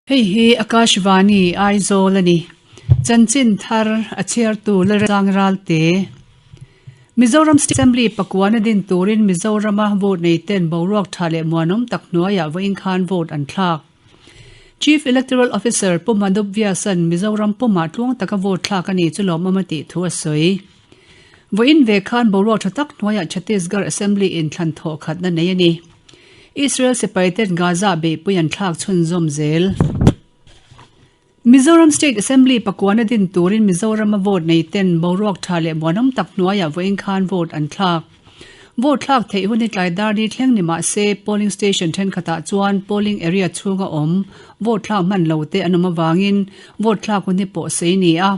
Hei hi Akashvani Aizawl a ni. Chanchin thar a chhiartu Lalrang Ralte. Mizoram State Assembly pakuana din turin Mizorama vote nei ten boruak tha leh muanawm tak hnuaiah vawiin khan vote an thlak. Chief Electoral Officer Pu Madhup Vyas-a'n Mizoram pumah tluang taka vote thlak a ni chu lawmawm a tih thu a sawi. Vawiin ve khan boruak tha tak hnuaiah Chhattisgarh Assembly in thlan thawh khatna nei a ni. Israel sipai ten Gaza beihpui an thlak chhunzawm zel. Mizoram State Assembly pakuana din turin Mizorama vote nei ten boruak tha leh muanawm tak hnuaiah vawiin khan vote an thlak. Vote thlak theih hun hi tlai dar ni thleng ni mah se polling station thenkhatah chuan polling area chhunga awm vote thlak hman lo te an awm avangin vote thlak hun hi pawh sei ni a.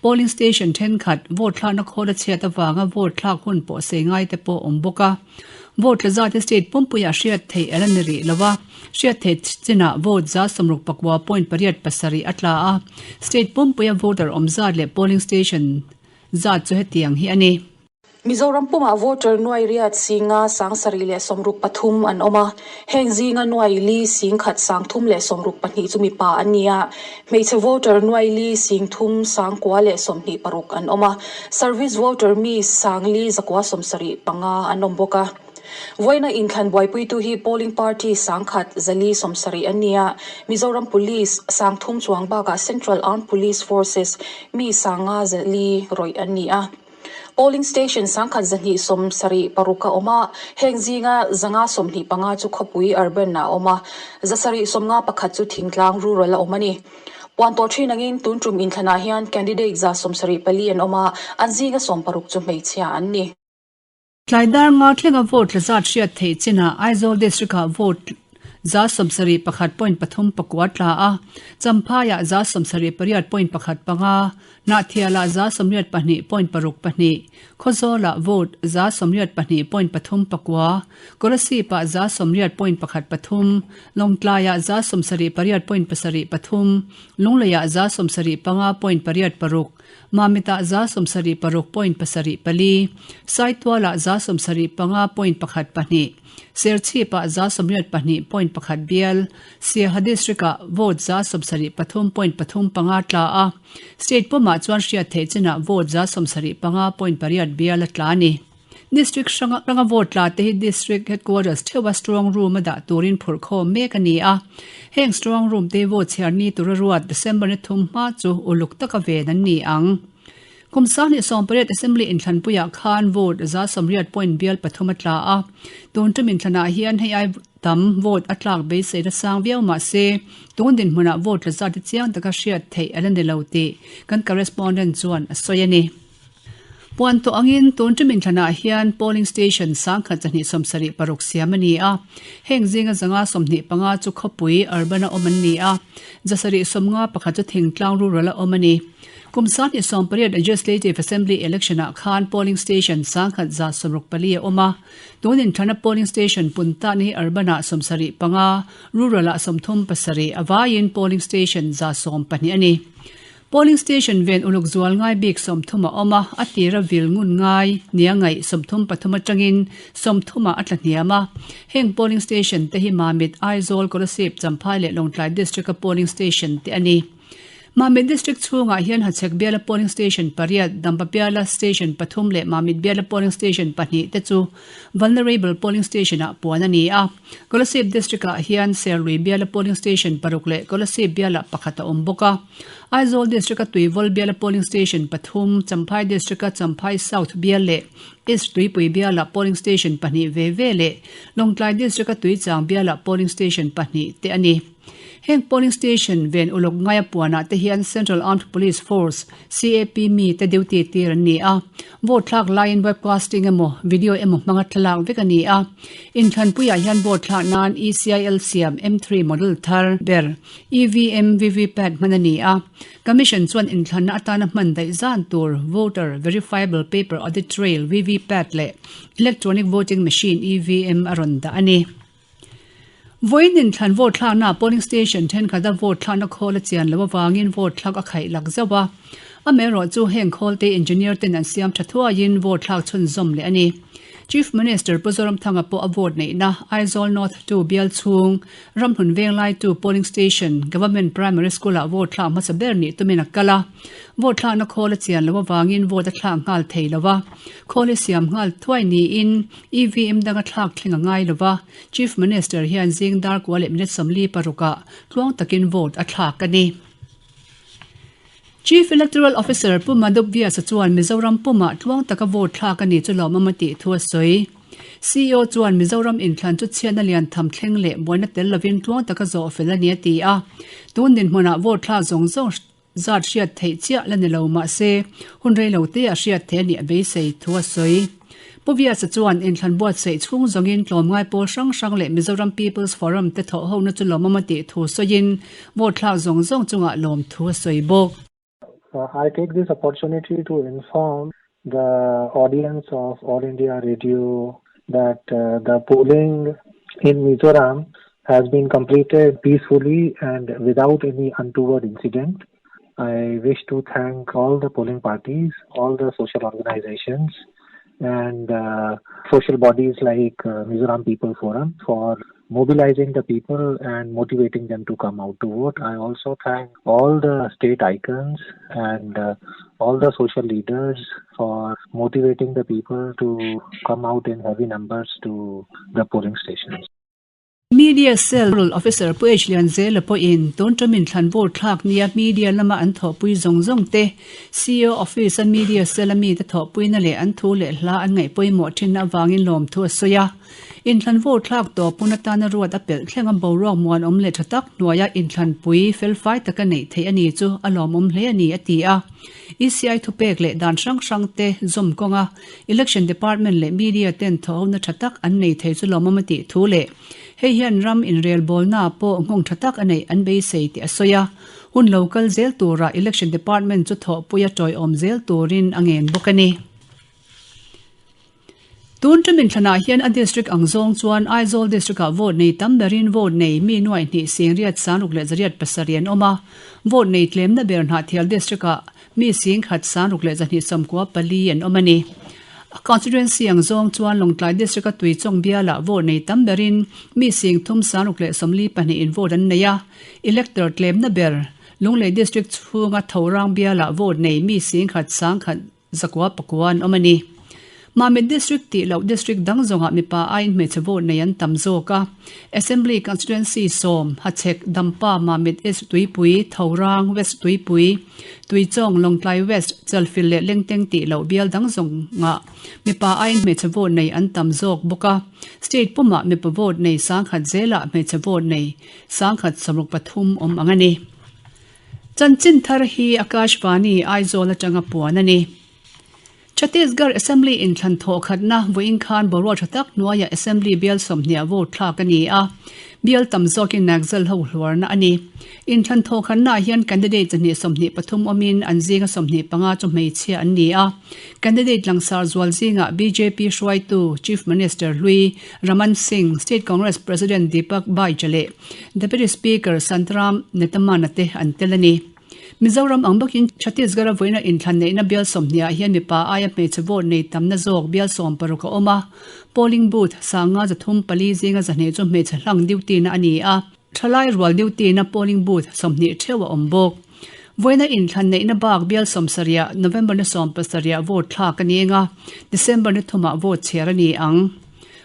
Polling station thenkhat vote thlakna khawl a chhiat avanga vote thlak hun pawh sei ngai te pawh awm bawk a. Vote tla zat hi state pumpuiah hriat theih a la ni rih lo a, hriat theih chinah vote 69.87 a tla a, state pumpuia voter awm zat leh polling station zat chu hetiang hi a ni. Mizoram pumah voter nuai riat singa 73,63 an awm a, heng zinga nuai li singkhat 362 chu mipa an ni a, hmeichhe voter nuai li singthum 926 an awm a, service voter mi 4,175 an awm bawk a. Vawiina inthlan buaipuitu hi polling party 1,470 an ni a, Mizoram Police 3,000 chuang bakah Central Armed Police Forces mi 5,400 rawih an ni a. Polling station 1276 a awm a, heng zinga 525 chu khawpui urban ah a awm a, 751 chu thingtlang rural a awm a ni. Puan tawh thin angin tun tum inthlanah hian candidate 74 an awm a, an zinga 16 chu hmeichhia an ni. Tlai dar nga thlenga vote tla zat hriat theih chinah Aizawl District-ah vote 71.34 tla a, Champhaiah 78.15, Hnahthialah 82.62, Khawzawlah vote 82.39, Kolasib-ah 80.13, Lawngtlaiah 78.73, Lungleiah 75.86, Mamitah 76.74, Saitualah 75.12, Serchhipah 82.1 bial, Siaha District-ah vote 73.35 tla a, State pumah chuan hriat theih chinah vote 75.8 bial a tla a ni. District hrang hranga vote tla te hi District Headquarters theuha Strong Room a dah turin phurh khawm mek a ni a. Heng Strong Room te hi vote chhiar ni tura ruat December ni thum hma chu uluk taka ven an ni ang. Kum 2018 Assembly inthlanpuiah khan vote 80 point bial pathum a tla a. Tun tum inthlanah hian hei ai tam vote a tlak beiseina sang viau mah se tun dinhmunah vote tla zat hi chiang taka hriat theih a la ni lo tih kan correspondent chuan a sawi a ni. Puan tawh angin tun tum inthlanah hian polling station 1276 siam a ni a, heng zinga 125 chu khawpui urban a awm an ni a, 751 chu thingtlang rural a awm a ni. Kum 2018 Legislative Assembly election-ah khan polling station 1164 a awm a, tun inthlana polling station puntan hi urban-ah 75, rural-ah 37, a vaiin polling station 112 a ni. Polling station ven uluk zual ngai bik 30 a awm a, a tira vil ngun ngai nia ngaih 33 atangin 30 ah a tla hniam a. Heng polling station te hi Mamit, Aizawl, Kolasib, Champhai leh Lawngtlai District-a polling station te a ni. Mamit District chhungah hian Hachhek biala polling station pariat, Dampa biala station pathum leh Mamit biala polling station pahnih te chu vulnerable polling station-ah puan a ni a. Kolasib District-ah hian Serlui biala polling station paruk leh Kolasib biala pakhat a awm bawk a. Aizawl District-a Tuivawl biala polling station pathum, Champhai District-a Champhai South bial leh East Tuipui biala polling station pahnih ve ve leh Lawngtlai District-a Tuichang biala polling station pahnih te a ni. Heng polling station ven uluk ngaia puanah te hian Central Armed Police Force, CAP, mi te duty tir an ni a. Vote thlak laiin webcasting emaw video emaw hmanga thlalak vek a ni a. Inthlanpuiah hian vote thlak nan ECIL siam M3 model thar ber EVM VVPAT hman a ni a. Commission chuan inthlanna atana hman daih zan tur Voter Verifiable Paper Audit Trail, VVPAT, leh Electronic Voting Machine, EVM, a rawn dah a ni. Vawiin inthlan vote thlaknaah polling station thenkhat a vote thlakna khawl a chian loh avangin vote thlak a khaih lak zauh a. Amaherawhchu heng khawlte engineer ten an siam tha thuaiin vote thlak chhunzawm leh a ni. Chief Minister Pu Zoramthanga pawh a vote neihna Aizawl North ii bial chhung Ramhlun Venglaitu Polling Station, Government Primary School-ah vote thlak hmasa ber nih tumin a kal a. Vote thlakna khawl a chian loh avangin vote a thlak nghal thei lo a. Khawl hi siam nghal thuai niin EVM danga thlak thleng a ngai lo va. Chief Minister hian zing dar kua leh minute 46 ah tluang takin vote a thlak a ni. Chief Electoral Officer Pu Madhup Vyas-a chuan Mizoram pumah tluang taka vote thlak a ni chu lawmawm a tih thu a sawi. CEO chuan Mizoram inthlan chu chhiatna lian tham thleng leh buaina tel lovin tluang taka zawh fel a ni a ti a. Tun dinhmunah vote thlak zawng zawng zat hriat theih chiah la ni lo mahse hun rei lo te a hriat theih a nih a beisei thu a sawi. Pu Vyas-a chuan inthlan buatsaih chhung zawngin tlawmngai pawl hrang hrang leh Mizoram People's Forum te thawhhona chu lawmawm a tih thu sawiin vote thlak zawng zawng chungah lawm thu a sawi bawk. I take this opportunity to inform the audience of All India Radio that the polling in Mizoram has been completed peacefully and without any untoward incident. I wish to thank all the polling parties, all the social organizations and uh, social bodies like uh, Mizoram People Forum for mobilizing the people and motivating them to come out to vote. I also thank all the state icons and uh, all the social leaders for motivating the people to come out in heavy numbers to the polling stations. Media Cell Officer Pu H Lianzela pawhin tun ṭum inthlan vote thlak nia media lama an thawhpui zawng zawng te, CEO Office a Media Cell a mite thawhpuina leh an thu leh hla an ngaih pawimawh ṭhinna avangin lawmthu a sawi a. Inthlan vote thlak tawp hun atana ruat a pelh thleng a boruak muanawm leh ṭha tak hnuaia inthlanpui felfai taka neih theih a ni chu a lawmawm hle a ni, a ti a. ECI thupek leh dan hrang hrang te zawm kawnga Election Department leh Media ten thawhhona tha tak an nei thei chu lawmawm a tih thu leh hei hian ram inrelbawlna pawh nghawng tha tak a neih an beisei tih a sawi a. Hun lo kal zel turah Election Department chu thawhpuia tawiawm zel turin a ngen bawk a ni. Tun ṭum inthlanah hian a district ang zawng chuan Aizawl district-ah vote nei tam berin vote nei mi nuaih hnih 10 6 607 an awm a, vote nei tlemna ber Hnahthial district-ah mi 10 6 294 an awm a ni. A constituency ang zawng chuan Lawngtlai district-a Tuichawng bialah vote nei tam berin mi 3 6 42 in vote an nei a, elector tlemna ber Lunglei district chhunga Thorang bialah vote nei mi 10 1 Zakua pakua an awm a ni. Mamit District tih loh District dang zawngah mipa aiin hmeichhe vote nei an tam zawk a. Assembly Constituency sawm, Hachhek, Dampa, Mamit East Tuipui, Thorang, West Tuipui, Tuichawng, Lawngtlai West, Chalfilh leh Lengteng tih loh bial dang zawngah mipa aiin hmeichhe vote nei an tam zawk bawk a. State pumah mipa vote nei 10,000 zelah hmeichhe vote nei 10,063 awm ang a ni. Chanchin thar hi Akashvani, Aizawl atanga puan a ni. Chhattisgarh Assembly inthlan thawh khatna vawiin khan boruak tha tak hnuaiah Assembly bial sawmhniah vote thlak a ni a, bial tam zawkin Naxal ho hluarna a ni. Inthlan thawh khatnaah hian candidate 123 awmin an zinga 25 chu hmeichhia an ni a. Candidate langsar zual zingah bjp hruaitu Chief Minister hlui Raman Singh, State Congress President Deepak Baij leh Deputy Speaker Santram Netamana te an tel a ni. Mizoram ang bawkin Chhattisgarh a vawiina inthlan neihna bial sawmhniah hian mipa aia hmeichhe vote nei tamna zawk bial 60 a awm a. Polling booth 534 zinga zahnih chu hmeichhe hlang duty na a ni a, thalai rual duty na polling booth 20 theuh a awm bawk. Vawiina inthlan neihna bak bial 70 November ni 17 vote thlak a ni eng a, December ni thumah vote chhiar a ni ang.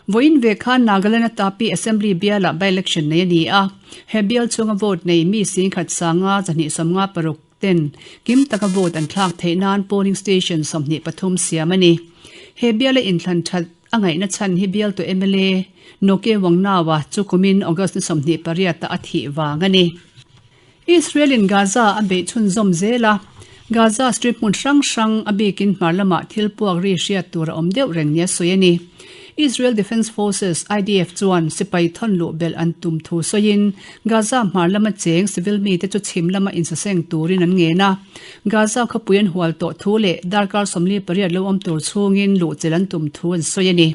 Vawiin ve khan Nagaland a Tapi Assembly bialah by-election nei a ni a, he bial chhunga vote nei mi 10,000 sanga 256 ten kim taka vote an thlak theih nan polling station 23 siam a ni. He biala inthlan that a ngaihna chhan hi bialtu mla Noke Wangnawa chu kumin August ni 28 ah a thih vang a ni. Israel in Gaza a beih chhunzawm zel a, Gaza Strip hmun hrang hrang a bikin hmar lamah thil puak ri hriat tur a awm deuh reng nia sawi a ni. Israel Defense Forces, IDF, chuan sipai thawn luh belh an tum thu sawiin Gaza hmar lama cheng civil mite chu chhim lama insaseng turin an ngen a. Gaza khawpui an hual tawh thu leh darkar 48 lo awm tur chhungin luhchilh an tum thu an sawi a ni.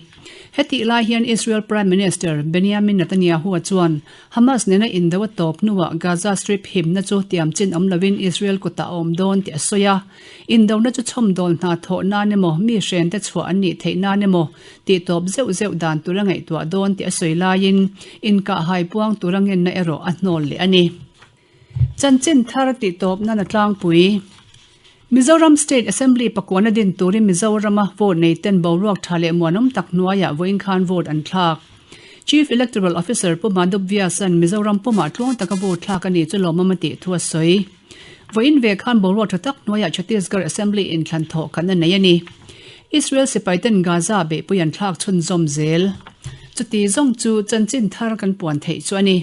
Hetih lai hian Israel Prime Minister Benjamin Netanyahu-a chuan Hamas nena indo a tawp hnuah Gaza Strip himna chu tiam chin awm lovin Israel kutah a awm dawn tih a sawi a. Indona chu chhawmdawl hna thawh nan emaw, mi hrente chhuah an nih theih nan emaw tih tawp zeuh zeuh dan tura ngaihtuah dawn tih a sawi laiin inkahhai puang tura ngenna erawh a hnawl leh a ni. Chanchin thar tih tawp nan a tlangpui. Mizoram State Assembly pakuana din turin Mizorama vote nei ten boruak tha leh muanawm tak hnuaiah vawiin khan vote an thlak. Chief Electoral Officer Pu Madhup Vyas-a'n Mizoram pumah tluang taka vote thlak a ni chu lawmawm a tih thu a sawi. Vawiin ve khan boruak tha tak hnuaiah Chhattisgarh Assembly inthlan thawh khan a nei a ni. Israel sipaiten Gaza beihpui an thlak chhunzawm zel. Chuti zawng chu chanchin thar kan puan theih chu a ni.